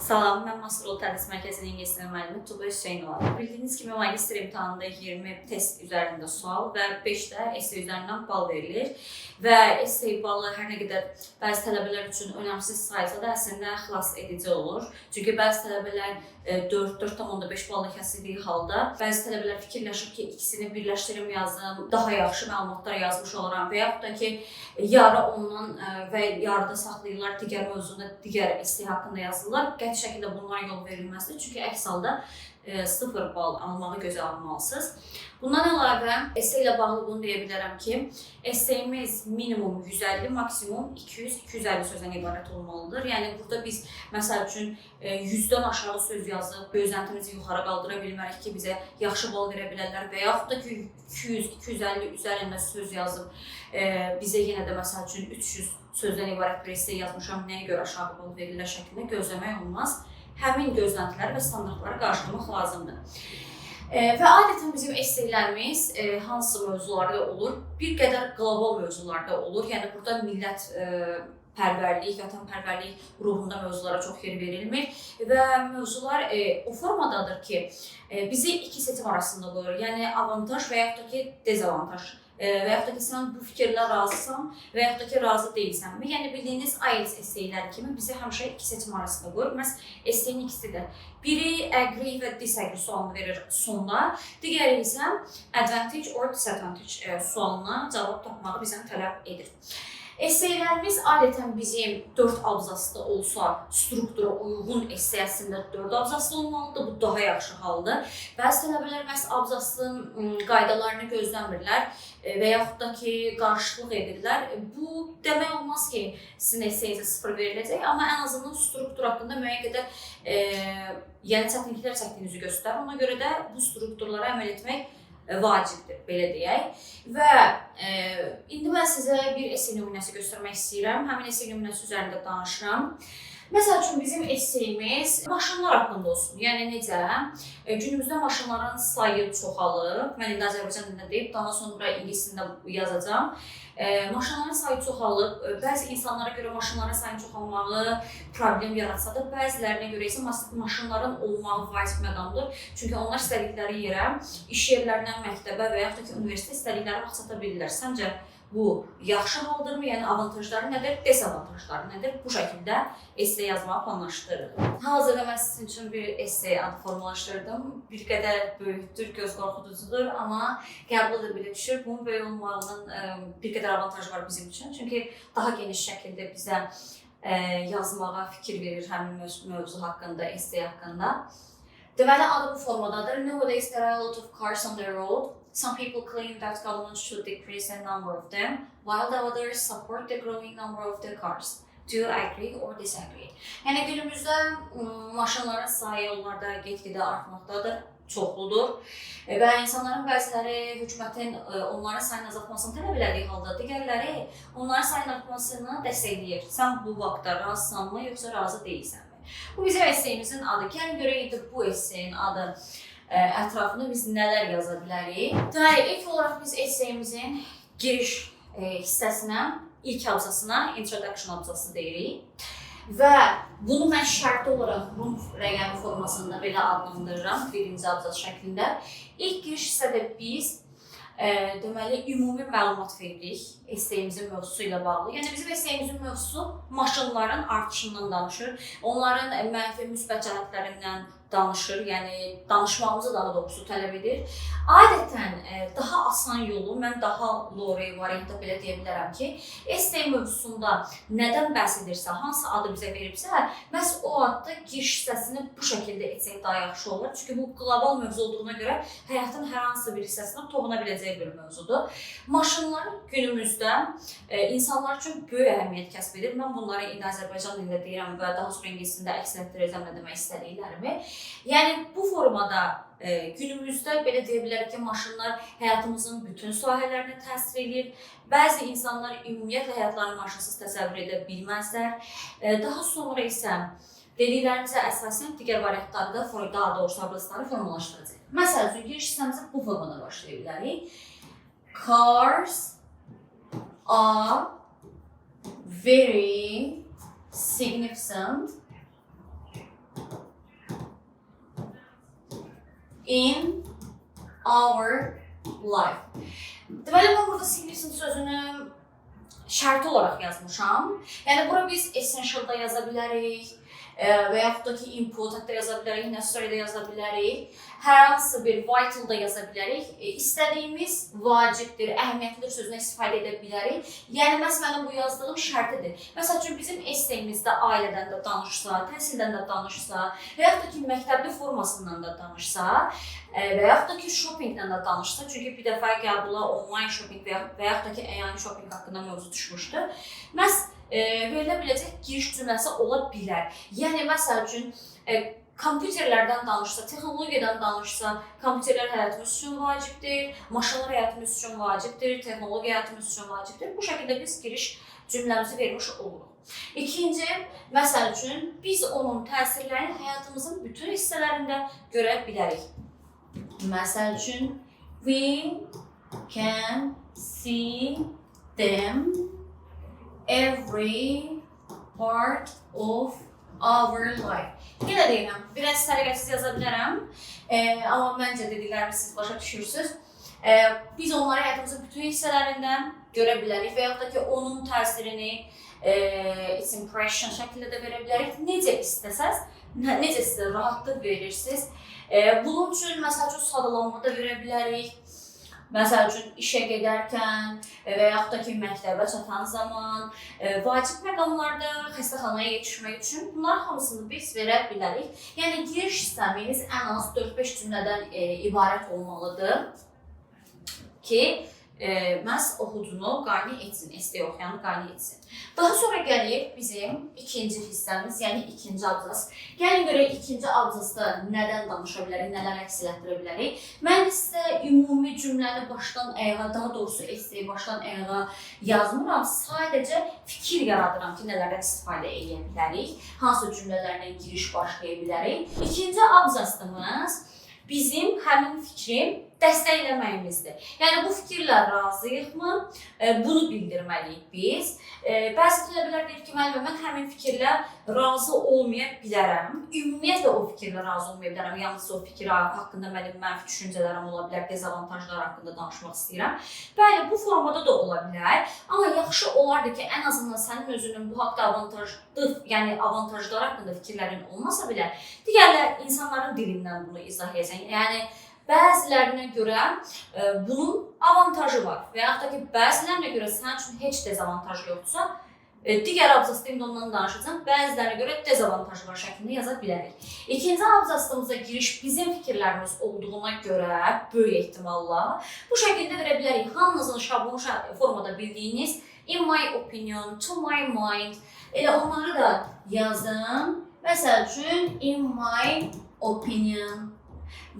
Salam, mən Master Tədris Mərkəzinin ingilis dili müəllimi Tuba Hüseynova. Bildiyiniz kimi magistr imtahanında 20 test üzərində sual və 5 də essay üzərindən bal verilir. Və essay balı hər nə qədər bəzi tələbələr üçün önəmsiz sayılsa da, əslində xilas edici olur. Çünki bəzi tələbələr 4, 4,5 balla kəsildiyi halda bəzi tələbələr fikirləşir ki, ikisini birləşdirim yazım, daha yaxşı məlumatlar yazmış olaram və yaxud da ki, yarı ondan və yarıda saxlayırlar, digər mövzunda digər essay haqqında yazırlar. Qəti şəkildə bunlara yol verilməzdir. Çünki əks halda 0 bal almağı gözə almalısınız. Bundan əlavə essay ilə bağlı bunu deyə bilərəm ki, essayimiz minimum 150, maksimum 200-250 sözdən ibarət olmalıdır. Yəni burada biz məsəl üçün 100-dən aşağı söz yazıb gözləntimizi yuxarı qaldıra bilmərik ki, bizə yaxşı bal verə bilərlər və yaxud da ki, 200-250 üzərində söz yazıb bizə yenə də məsəl üçün 300 sözdən ibarət bir essay yazmışam, nəyə görə aşağı bal verirlər şəklində gözləmək olmaz. Həmin gözləntiləri və standartları qarşılamaq lazımdır. Və adətən bizim essaylərimiz hansı mövzularda olur? Bir qədər qlobal mövzularda olur. Yəni burada millət pərvərlik, vətənpərvərlik ruhunda mövzulara çox yer verilmir və mövzular o formadadır ki, bizi iki seçim arasında qoyur. Yəni avantaj və yaxud da ki, dezavantaj. Və yaxud da ki, sən bu fikirlə razısan və yaxud da ki, razı deyilsənmi? Yəni bildiyiniz IELTS essayləri kimi bizi həmişə iki seçim arasında qoyur. Məhz essayin ikisi də. Biri agree və disagree sualını verir sonda, digəri isə advantage or disadvantage sualına cavab tapmağı bizdən tələb edir. Essaylərimiz adətən bizim 4 abzaslı olsa, struktura uyğun essay əslində 4 abzaslı olmalıdır. Bu daha yaxşı haldır. Bəzi tələbələr məhz abzasın qaydalarını gözləmirlər və yaxud da ki, qarşılıq edirlər. Bu demək olmaz ki, sizin essayinizə sıfır veriləcək, amma ən azından struktur haqqında müəyyən qədər yəni çətinliklər çəkdiyinizi göstərir. Ona görə də bu strukturlara əməl etmək vacibdir, belə deyək. Və indi mən sizə bir essay nümunəsi göstərmək istəyirəm. Həmin essay nümunəsi üzərində danışıram. Məsəl üçün bizim essayimiz maşınlar haqqında olsun. Yəni necə? Günümüzdə maşınların sayı çoxalıb. Mən indi Azərbaycan dilində deyib, daha sonra ingilis dilində yazacağam. Maşınların sayı çoxalıb. Bəzi insanlara görə maşınların sayının çoxalmağı problem yaratsa da, bəzilərinə görə isə maşınların olmağı vacib məqamdır. Çünki onlar istədikləri yerə, iş yerlərindən məktəbə və yaxud da ki, universitetə istədikləri vaxt çata bilirlər. Səncə bu yaxşı haldırmı? Yəni avantajları nədir, dezavantajları nədir? Bu şəkildə essay yazmağı planlaşdırırıq. Hal-hazırda mən sizin üçün bir essay adı formalaşdırdım. Bir qədər böyükdür, göz qorxuducudur, amma qəbul da belə düşür. Bunun böyük olmağının bir qədər avantajı var bizim üçün. Çünki daha geniş şəkildə bizə yazmağa fikir verir həmin mövzu haqqında, essay haqqında. Deməli, adı bu formadadır. Nowadays there are a lot of cars on the road. Some people claim that government should decrease the number of them, while the others support the growing number of the cars. Do you agree or disagree? Yəni günümüzdə maşınların sayı yollarda get-gedə artmaqdadır, çoxludur. Və insanların bəziləri hökumətin onların sayını azaltmasını tələb elədiyi halda, digərləri onların sayının artmasını dəstəkləyir. Sən bu vaxtda razısanmı, yoxsa razı deyilsənmi? Bu bizim essayimizin adı. Gəlin görək indi bu essayin adı ətrafında biz nələr yaza bilərik. Deməli, ilk olaraq biz essayimizin giriş hissəsinə, ilk abzasına introduction abzası deyirik. Və bunu mən şərti olaraq Rum rəqəmi formasında belə adlandırıram, birinci abzas şəklində. İlk giriş hissədə biz deməli ümumi məlumat veririk essayimizin mövzusu ilə bağlı. Yəni bizim essayimizin mövzusu maşınların artışından danışır. Onların mənfi, müsbət cəhətlərindən danışır. Yəni danışmağımızı daha doğrusu tələb edir. Adətən daha asan yolu mən daha lore variantda belə deyə bilərəm ki, essay mövzusunda nədən bəhs edirsə, hansı adı bizə veribsə, məhz o adda giriş hissəsini bu şəkildə etsək daha yaxşı olar. Çünki bu qlobal mövzu olduğuna görə həyatın hər hansı bir hissəsinə toxuna biləcəyi bir mövzudur. Maşınlar günümüzdə insanlar üçün böyük əhəmiyyət kəsb edir. Mən bunları indi Azərbaycan dilində deyirəm və daha sonra ingilis dilində əks etdirəcəm nə demək istədiklərimi. Yəni bu formada günümüzdə belə deyə bilərik ki, maşınlar həyatımızın bütün sahələrinə təsir eləyir. Bəzi insanlar ümumiyyətlə həyatlarını maşınsız təsəvvür edə bilməzlər. Daha sonra isə dediklərimizə əsasən digər variantları da, daha doğrusu abzasları formalaşdıracağıq. Məsəl üçün giriş hissəmizə bu formada başlaya bilərik. Cars are very significant in our life. Deməli, mən burada significant sözünü şərti olaraq yazmışam. Yəni, bura biz essential da yaza bilərik və yaxud da ki, important da yaza bilərik, necessary də yaza bilərik, hər hansı bir vital da yaza bilərik. İstədiyimiz vacibdir, əhəmiyyətlidir sözünə istifadə edə bilərik. Yəni, məhz mənim bu yazdığım şərtidir. Məsəl üçün, bizim esseyimizdə ailədən də danışsa, təhsildən də danışsa, və yaxud da ki, məktəbli formasından da danışsa, və yaxud da ki, shoppingdən də danışsa, çünki bir dəfə qəbula online shopping və yaxud da ki, əyani shopping haqqında mövzu düşmüşdü. Məhz verilə biləcək giriş cümləsi ola bilər. Yəni, məsəl üçün, kompüterlərdən danışsa, texnologiyadan danışsa, kompüterlər həyatımız üçün vacibdir, maşınlar həyatımız üçün vacibdir, texnologiya həyatımız üçün vacibdir. Bu şəkildə biz giriş cümləmizi vermiş oluruq. İkinci, məsəl üçün, biz onun təsirlərini həyatımızın bütün hissələrində görə bilərik. Məsəl üçün, we can see them every part of our life. Yenə deyirəm, biraz səliqəsiz yaza bilərəm, amma məncə dediklərimi siz başa düşürsünüz. Biz onları həyatımızın bütün hissələrində görə bilərik və yaxud da ki, onun təsirini its impression şəklində də verə bilərik. Necə istəsəz, necə sizə rahatlıq verirsiniz. Bunun üçün, məsəl üçün, sadalanma da verə bilərik. Məsəl üçün, işə gedərkən və yaxud da ki, məktəbə çatan zaman, vacib məqamlarda xəstəxanaya yetişmək üçün bunlar hamısını biz verə bilərik. Yəni, giriş hissəmiz ən az 4-5 cümlədən ibarət olmalıdır ki, məhz oxucunu qane etsin, essey oxuyanı qane etsin. Daha sonra gəlir bizim ikinci hissəmiz, yəni ikinci abzas. Gəlin görək ikinci abzasda nədən danışa bilərik, nələr əks elətdirə bilərik. Mən sizə ümumi cümləni başdan ayağa, daha doğrusu esseyi başdan ayağa yazmıram. Sadəcə fikir yaradıram ki, nələrdən istifadə edə bilərik, hansı cümlələrlə giriş başlaya bilərik. İkinci abzasımız bizim həmin fikri dəstəkləməyimizdir. Yəni, bu fikirlə razıyıqmı? Bunu bildirməliyik biz. Bəzi tələbələr deyir ki, müəllimə, mən həmin fikirlə razı olmaya bilərəm. Ümumiyyətlə o fikirlə razı olmaya bilərəm. Yalnız o fikir haqqında mənim mənfi düşüncələrim ola bilər, dezavantajlar haqqında danışmaq istəyirəm. Bəli, bu formada da ola bilər. Amma yaxşı olardı ki, ən azından sənin özünün bu haqda avantajlı, yəni avantajlar haqqında fikirlərin olmasa belə, digərlər insanların dilindən bunu izah edəsən. Yəni, bəzilərinə görə bunun avantajı var və yaxud da ki, bəzilərinə görə sənin üçün heç dezavantaj yoxdursa, digər abzasda indi ondan danışacağam, bəzilərinə görə dezavantajı var şəklində yaza bilərik. İkinci abzasımıza giriş bizim fikirlərimiz olduğuna görə böyük ehtimalla bu şəkildə verə bilərik. Hamınızın şablon formada bildiyiniz in my opinion, to my mind, elə onları da yazın. Məsəl üçün, in my opinion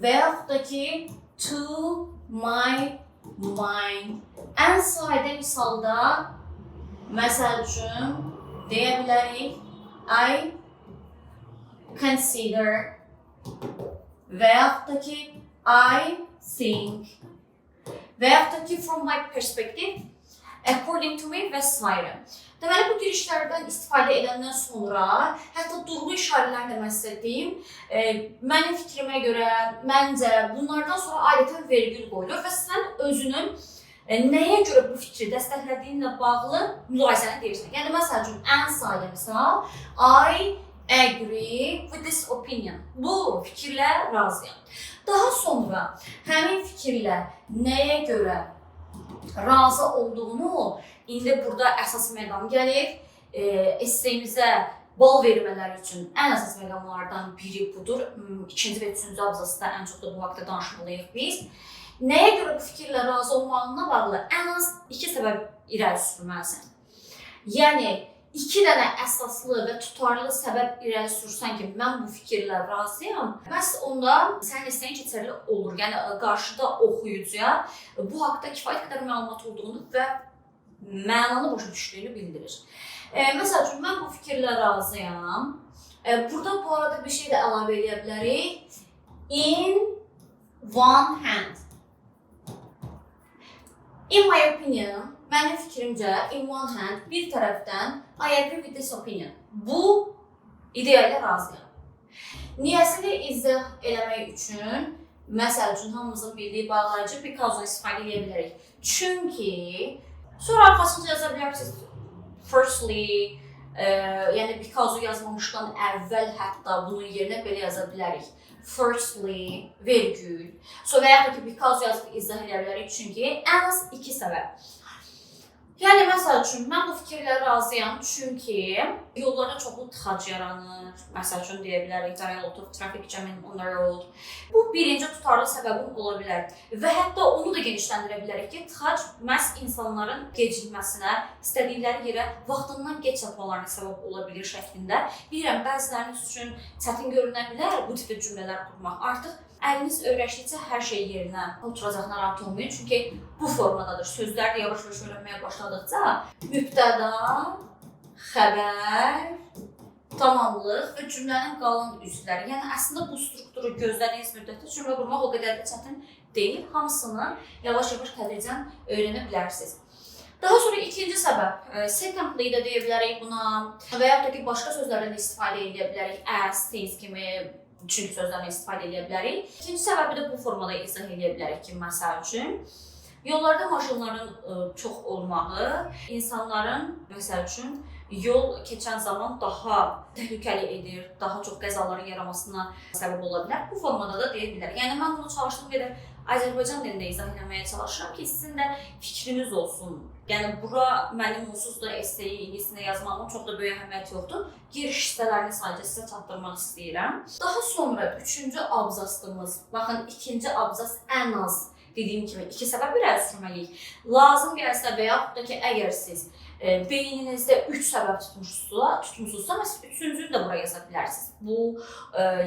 və yaxud da ki, to my mind. Ən sadə misalda, məsəl üçün, deyə bilərik, I consider və yaxud da ki, I think və yaxud da ki, from my perspective, according to me və s. Deməli, bu girişlərdən istifadə edəndən sonra, hətta durğu işarələrini də mən sizə deyim, mənim fikrimə görə, məncə, bunlardan sonra adətən vergül qoyulur və sən özünün nəyə görə bu fikri dəstəklədiyinlə bağlı mülahizəni deyirsən. Yəni, məsəl üçün, ən sadə misal, I agree with this opinion. Bu fikirlə razıyam. Daha sonra həmin fikirlə nəyə görə razı olduğunu, indi burada əsas məqam gəlir. Esseyimizə bal vermələri üçün ən əsas məqamlardan biri budur. İkinci və üçüncü abzasda ən çox da bu haqda danışmalıyıq biz. Nəyə görə bu fikirlə razı olmağına bağlı ən az iki səbəb irəli sürməlisən. Yəni, iki dənə əsaslı və tutarlı səbəb irəli sürsən ki, mən bu fikirlə razıyam, məhz onda sənin esseyin keçərli olur. Yəni, qarşıda oxuyucuya bu haqda kifayət qədər məlumat olduğunu və mənanı başa düşdüyünü bildirir. Məsəl üçün, mən bu fikirlə razıyam. Burada bu arada bir şey də əlavə edə bilərik. In one hand. In my opinion, mənim fikrimcə, in one hand, bir tərəfdən I agree with this opinion. Bu ideya ilə razıyam. Niyəsini izah eləmək üçün Məsəl üçün, hamımızın bildiyi bağlayıcı because-dan istifadə edə bilərik. Çünki, sonra arxasınca yaza bilərsiniz. Firstly, yəni because-u yazmamışdan əvvəl hətta bunun yerinə belə yaza bilərik. Firstly, vergül. Sonra və yaxud da ki, because yazıb izah edə bilərik. Çünki ən az iki səbəb. Yəni, məsəl üçün, mən bu fikirlə razıyam, çünki yollarda çoxlu tıxac yaranır. Məsəl üçün, deyə bilərik, there are a lot of traffic jamming on the road. Bu, birinci tutarlı səbəbim ola bilər. Və hətta onu da genişləndirə bilərik ki, tıxac məhz insanların gecikməsinə, istədikləri yerə vaxtından geç çatmalarına səbəb ola bilir şəklində. Bilirəm, bəziləriniz üçün çətin görünə bilər bu tipdə cümlələr qurmaq. Artıq əliniz öyrəşdikcə hər şey yerinə oturacaq, narahat olmayın. Çünki bu formadadır. Sözlər də yavaş-yavaş öyrənməyə başladıqca mübtəda, xəbər, tamamlıq və cümlənin qalan üzvləri. Yəni əslində bu strukturu gözlədiyiniz müddətdə cümlə qurmaq o qədər də çətin deyil. Hamısını yavaş-yavaş tədricən öyrənə bilərsiniz. Daha sonra ikinci səbəb, secondly də deyə bilərik buna və yaxud da ki, başqa sözlərdən də istifadə edə bilərik. As, since kimi çünki sözlərdən istifadə edə bilərik. İkinci səbəbi də bu formada izah edə bilərik ki, məsəl üçün, yollarda maşınların çox olmağı insanların, məsəl üçün, yol keçən zaman daha təhlükəli edir, daha çox qəzaların yaranmasına səbəb ola bilər. Bu formada da deyə bilərik. Yəni, mən bunu çalışdığım qədər Azərbaycan dilində izah eləməyə çalışıram ki, sizin də fikriniz olsun. Yəni, bura mənim onsuz da esseyi ingilis dilində yazmağımın çox da böyük əhəmiyyəti yoxdur. Giriş hissələrini sadəcə sizə çatdırmaq istəyirəm. Daha sonra üçüncü abzasımız, baxın, ikinci abzas ən az dediyim kimi iki səbəb irəli sürməliyik. Lazım gəlsə və yaxud da ki, əgər siz beyninizdə üç səbəb tutmuşsunuzsa, məsələn, üçüncünü də bura yaza bilərsiniz. Bu,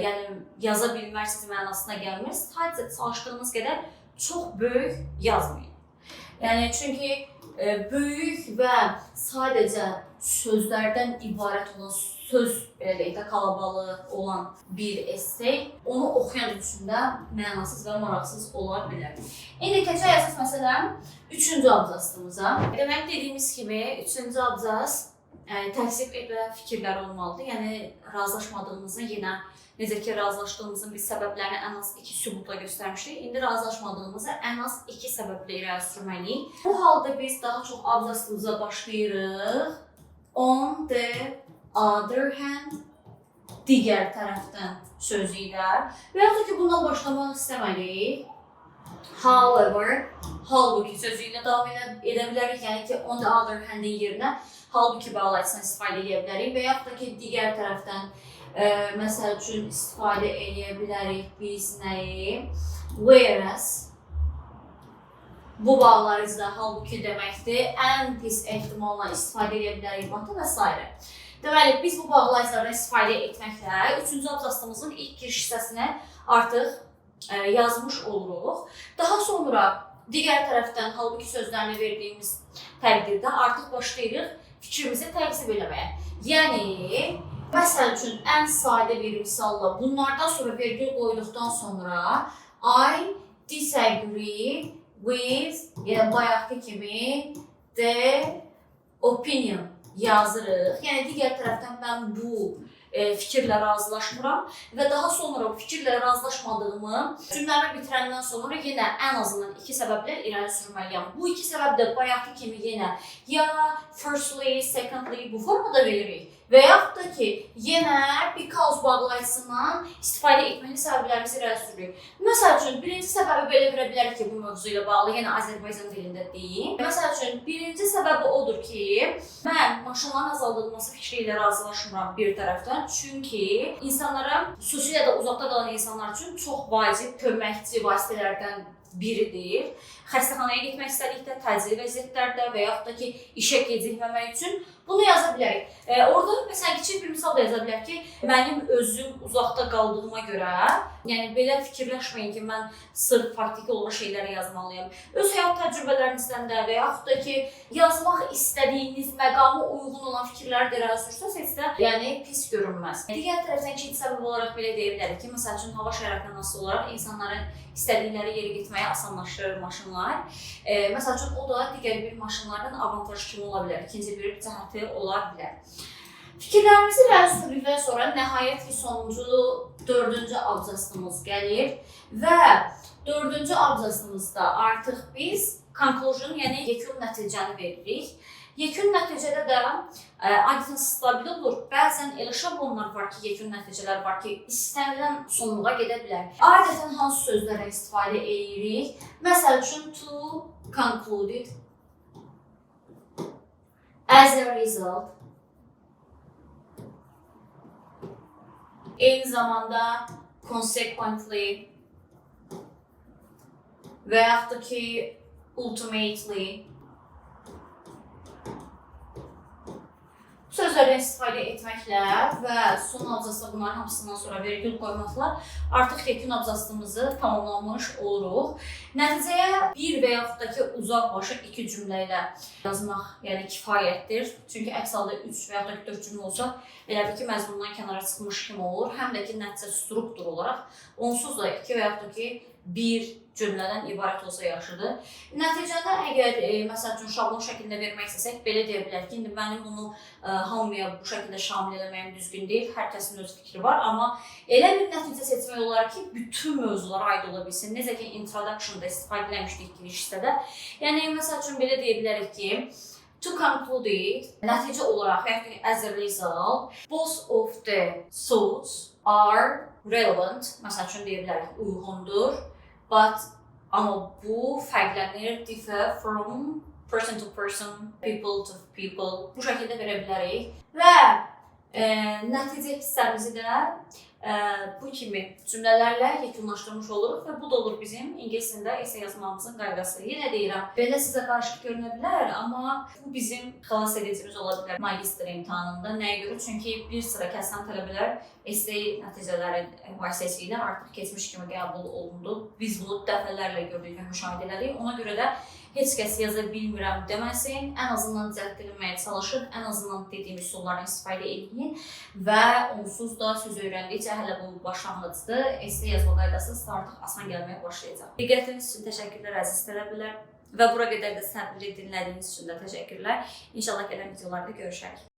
yəni yaza bilmərsiniz mənasına gəlmir. Sadəcə çalışdığınız qədər çox böyük yazmayın. Yəni, çünki böyük və sadəcə sözlərdən ibarət olan söz, belə deyək də, kalabalıq olan bir essey, onu oxuyan üçün də mənasız və maraqsız ola bilər. İndi keçək əsas məsələ üçüncü abzasımıza. Demək, dediyimiz kimi, üçüncü abzas təksib etmə fikirləri olmalıdır. Yəni, razılaşmadığımızı yenə, necə ki, razılaşdığımızın biz səbəblərini ən az iki sübutla göstərmişdik. İndi razılaşmadığımızı ən az iki səbəblə irəli sürməliyik. Bu halda biz daha çox abzasımıza başlayırıq. On the other hand, digər tərəfdən sözü ilə və yaxud da ki, bundan başlamaq istəməliyik. However, halbuki sözü ilə davam edə bilərik. Yəni ki, on the other hand-in yerinə halbuki bağlayıcısından istifadə edə bilərik və yaxud da ki, digər tərəfdən məsəl üçün istifadə edə bilərik biz nəyi? Whereas bu bağlayıcı da halbuki deməkdir. Ən pis ehtimalla istifadə edə bilərik but və s. Deməli, biz bu bağlayıcılardan istifadə etməklə üçüncü abzasımızın ilk giriş hissəsini artıq yazmış oluruq. Daha sonra digər tərəfdən halbuki sözlərini verdiyimiz təqdirdə artıq başlayırıq fikrimizi təksib eləməyə. Yəni, məsəl üçün, ən sadə bir misalla bunlardan sonra vergül qoyduqdan sonra I disagree with, yəni bayaqki kimi the opinion yazırıq. Yəni, digər tərəfdən mən bu fikirlə razılaşmıram və daha sonra bu fikirlə razılaşmadığımı cümləmi bitirəndən sonra yenə ən azından iki səbəblə irəli sürməliyəm. Bu iki səbəb də bayaqki kimi yenə ya firstly, secondly bu formada veririk və yaxud da ki, yenə because bağlayıcısından istifadə etməli səbəblərimizi irəli sürürük. Məsəl üçün, birinci səbəbi belə verə bilərik ki, bu mövzu ilə bağlı, yenə Azərbaycan dilində deyim. Məsəl üçün, birinci səbəbi odur ki, mən maşınların azaldılması fikri ilə razılaşmıram bir tərəfdən. Çünki insanlara, xüsusilə də uzaqda qalan insanlar üçün çox vacib köməkçi vasitələrdən biridir. Xəstəxanaya getmək istədikdə, təcili vəziyyətlərdə və yaxud da ki, işə gecikməmək üçün bunu yaza bilərik. Orada məsələn kiçik bir misal da yaza bilər ki, mənim özüm uzaqda qaldığıma görə, yəni belə fikirləşməyin ki, mən sırf faktiki olaraq şeyləri yazmalıyam. Öz həyat təcrübələrinizdən də və yaxud da ki, yazmaq istədiyiniz məqama uyğun olan fikirləri də irəli sürsəz, heç də yəni pis görünməz. Digər tərəfdən ikinci səbəb olaraq belə deyə bilərik ki, məsəl üçün hava şəraitindən asılı olaraq insanların istədikləri yerə getməyi asanlaşdırır maşınlar. Məsəl üçün, o da digər bir maşınlardan avantaj kimi ola bilər. İkinci bir cəhəti ola bilər. Fikirlərimizi irəli sürdükdən sonra nəhayət ki, sonuncu, dördüncü abzasımız gəlir və dördüncü abzasımızda artıq biz conclusion, yəni yekun nəticəni veririk. Yekun nəticədə də adətən stabil olur. Bəzən elə şablonlar var ki, yekun nəticələr var ki, istənilən sonluğa gedə bilər. Adətən hansı sözlərə istifadə edirik? Məsəl üçün to conclude, as a result, eyni zamanda consequently və yaxud da ki ultimately sözlərdən istifadə etməklə və son abzasda bunların hamısından sonra vergül qoymaqla artıq yekun abzasımızı tamamlamış oluruq. Nəticəyə bir və yaxud da ki uzaq başı iki cümlə ilə yazmaq, yəni kifayətdir. Çünki əks halda 3 və yaxud da ki 4 cümlə olsa, elə bil ki məzmundan kənara çıxmış kimi olur. Həm də ki nəticə struktur olaraq onsuz da 2 və yaxud da ki bir cümlədən ibarət olsa yaxşıdır. Nəticədə əgər məsəl üçün şablon şəklində vermək istəsək, belə deyə bilərik ki, indi mənim bunu hamıya bu şəkildə şamil eləməyim düzgün deyil. Hər kəsin öz fikri var, amma elə bir nəticə seçmək olar ki, bütün mövzulara aid ola bilsin. Necə ki introduction-da istifadə eləmişdik giriş hissədə. Yəni məsəl üçün belə deyə bilərik ki, to conclude it, nəticə olaraq, yəni as a result, both of the thoughts are relevant. Məsəl üçün deyə bilərik uyğundur. But amma bu fərqlənir, differ from person to person, people to people. Bu şəkildə verə bilərik. Və nəticə hissəmizi də bu kimi cümlələrlə yekunlaşdırmış oluruq və bu da olur bizim ingilis dilində essay yazmağımızın qaydası. Yenə deyirəm, belə sizə qarışıq görünə bilər, amma bu bizim xilas edicimiz ola bilər magistr imtahanında. Nəyə görə? Çünki bir sıra kəsilən tələbələr essay nəticələri vasitəsilə artıq keçmiş kimi qəbul olundu. Biz bunu dəfələrlə gördük və müşahidə elədik. Ona görə də heç kəs yaza bilmirəm deməsin. Ən azından cəhd etməyə çalışın, ən azından dediyim üsullardan istifadə edin və onsuz da söz öyrəndikcə hələ bu başlanğıcdır. Essay yazma qaydası sizə artıq asan gəlməyə başlayacaq. Diqqətiniz üçün təşəkkürlər əziz tələbələr və bura qədər də səbirli dinlədiyiniz üçün də təşəkkürlər. İnşallah gələn videolarda görüşərik.